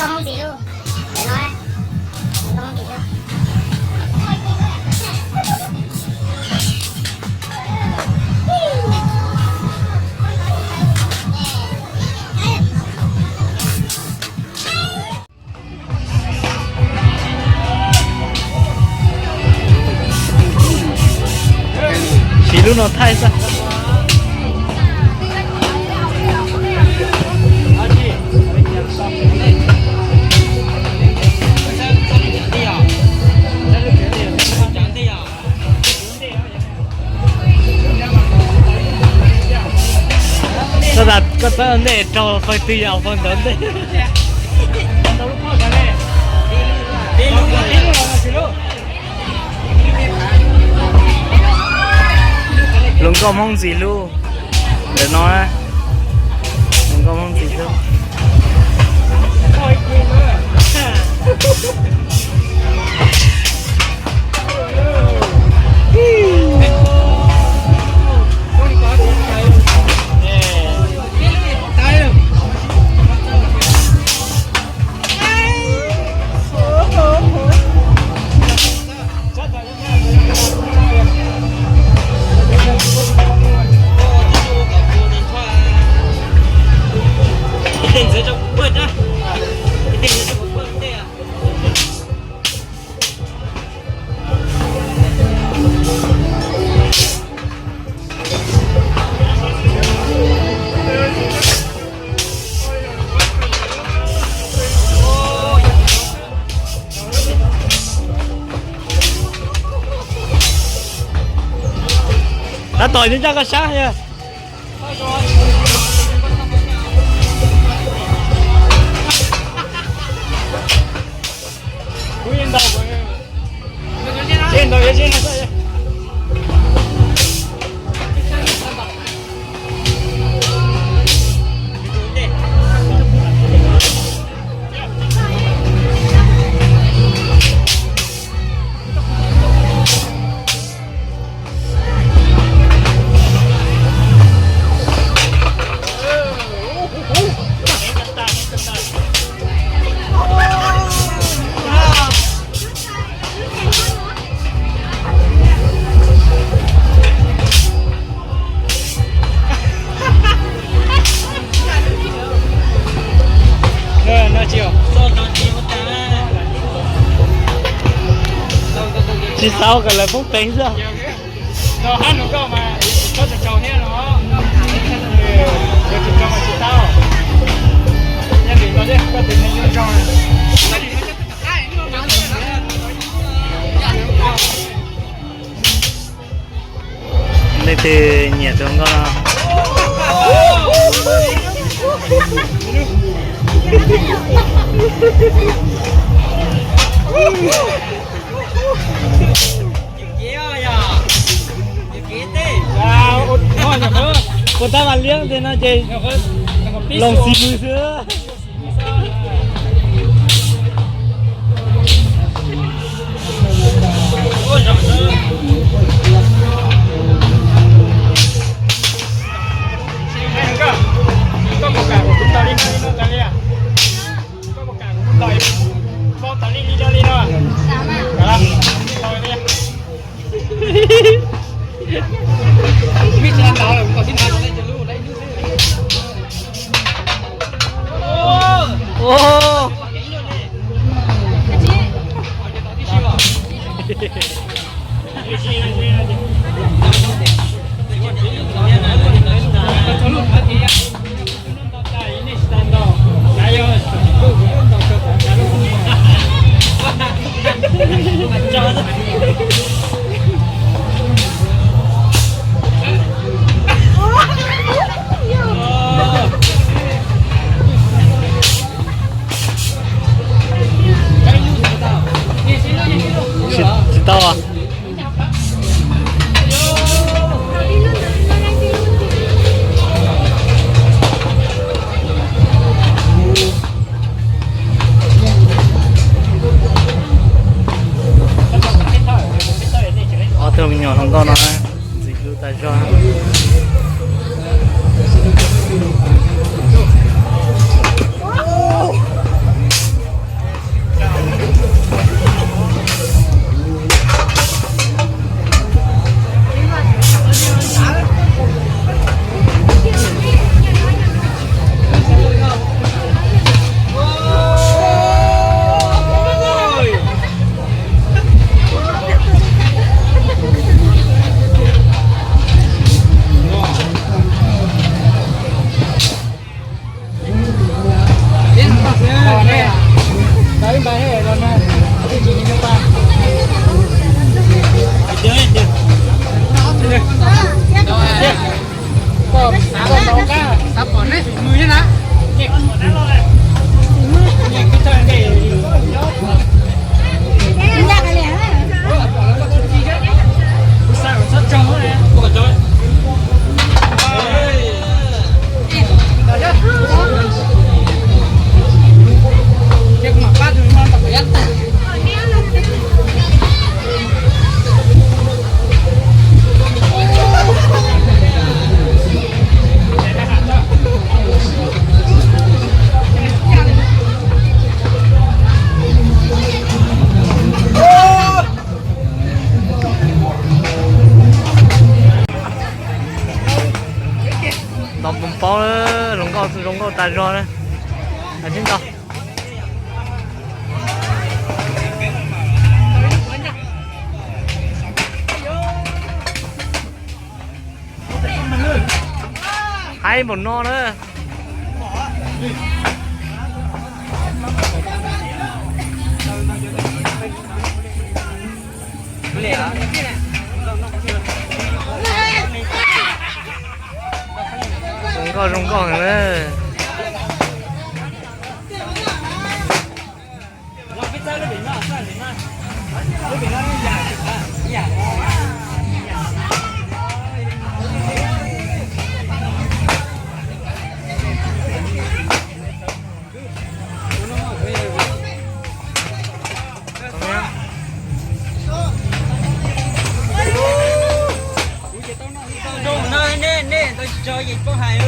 Nkauj Hmoob Ntxim Luj, ntawm no, Nkauj Hmoob Ntxim Luj. Siv lub no thaij xwb. Koj tas koj txawb ntej raug fawj twg yog fawj ntawd ntej. Hluas nkauj Hmoob Ntxim Luj, ntawm no, hluas nkauj Hmoob Ntxim Luj. Tab tom nyob ncaj koj sab. Tsis xav kom lawv poob peev xwb. Leej twg nyiam tus nkauj no? Puas tab mas liab tes no ces loos xis nws xwb. Tsis tau. Ob tug me nyuam hluas nkauj no ntxim hlub tas zog. Zog na, sib ntaus. Haib npaum no na. Zoo nkauj zoo nkauj heev na. Zoo no nej nej tau tsis tso yeej paub hais.